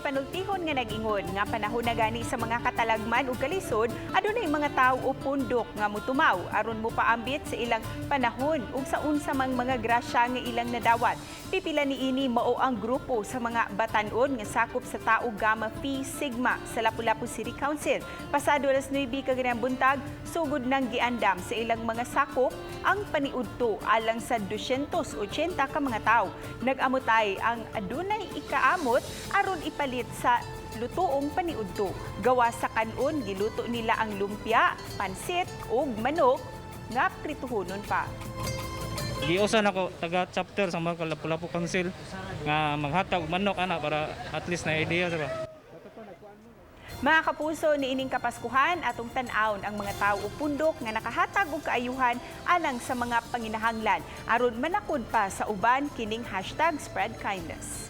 Panultihon nga nag-ingon nga panahon na gani sa mga katalagman ug kalisod, adunay mga tawo o pundok nga mutumaw aron mopaambit sa ilang panahon ug sa unsa mang mga grasya nga ilang nadawat. Pipila niini mao ang grupo sa mga batanon nga sakop sa Tau Gamma Phi Sigma sa Lapu-Lapu City Council. Pasado alas 9 kaganang buntag, sugod nang giandam sa ilang mga sakop ang paniudto alang sa 280 ka mga tawo. Nag-amutay ang adunay ikaamot aron ipalit sa lutuong paniudto. Gawa sa kanon, giluto nila ang lumpia, pansit ug manok nga prituhonon pa. Giusan ako taga chapter sa mga Lapu-Lapu Council nga maghatag og manok ana para at least na idea sa ba. Mga kapuso, niining Kapaskuhan, atong tan-awon ang mga tao o pundok nga nakahatag og kaayuhan alang sa mga panginahanglan aron manakod pa sa uban kining #SpreadKindness.